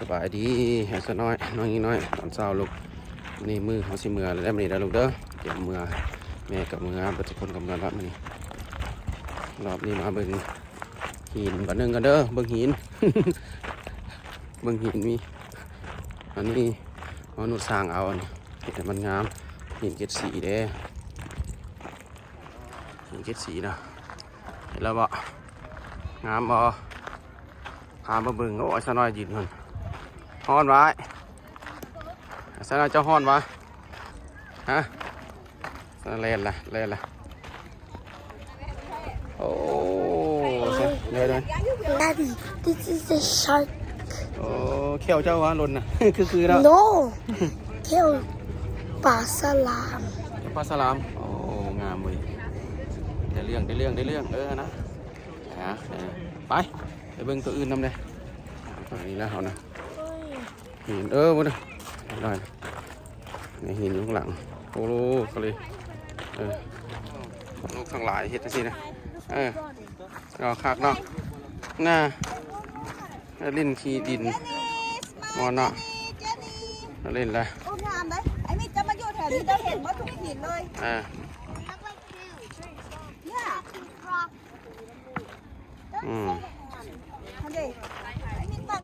ສະບາຍດີ ສາວນ້ອຍ ນ້ອງຍິງນ້ອຍ ຕອນເຊົ້າລູກ. ນີ້ມື້ເຮົາຊິເມືອແລ້ວ ມື້ນີ້ເດີລູກເດີ. ຕຽມເມືອ ແມ່ກໍເມືອ ເບິດທຸກຄົນກໍເມືອລອດມື້ນີ້. ລອດນີ້ມາເບິ່ງຫີນບາດໜຶ່ງກັນເດີ ເບິ່ງຫີນ ເບິ່ງຫີນ. ມີອັນນີ້ມະນຸດສ້າງເອົາ ອັນນີ້ເຮັດໃຫ້ມັນງາມ. ຫີນເຈັດສີເດ້ ຫີນເຈັດສີນະ. ເຫັນແລ້ວບໍ່? ງາມບໍ່? ພາມາເບິ່ງ. ໂອ້ຍ ສາວນ້ອຍຢືນພຸ້ນ. ຮ້ອນຫວາ? ສາວນ້ອຍ ເຈົ້າຮ້ອນຫວາ? ຮະ? ແລ່ນລະ ແລ່ນລະ. ໂອ້ ເດີໆ. Daddy, this is a shark. ໂອ້ ແຂ້ວເຈົ້າຫວາຫຼົ່ນນະ? ຄືໆເນາະ. No, ແຂ້ວປາສະຫຼາມ. ປາສະຫຼາມ. ໂອ້ ງາມເວີຍ. ໄດ້ເລື່ອງ ໄດ້ເລື່ອງ ໄດ້ເລື່ອງ. ເອີ ນະ ອ່າ ເອີ ໄປ ໄປເບິ່ງຕົວອື່ນນຳເດ້. ຕົວນີ້ນະ ເຮົານະ ເອີຍ ຫີນ ເອີ ບໍ່ນະ ໄດ້ ນີ້ຫີນຢູ່ຂ້າງຫຼັງ. ໂອ້ໂຫ ກະເລີຍ ເອີ ລູກທັງຫຼາຍເຮັດຈັ່ງຊີ້ນະ. ເອີ ກໍຄັກເນາະ ນະ ຫຼິ້ນຂີ້ດິນ ມ່ວນເນາະ ຫຼິ້ນລະ. ໂອ້ ງາມເດ້. ໄອ້ມິດຈະມາຢູ່ແຖວນີ້ ເຈົ້າເຫັນໝົດທຸກຫີນເລີຍ. ເອີ ເນຍ ອືມ ອັນນີ້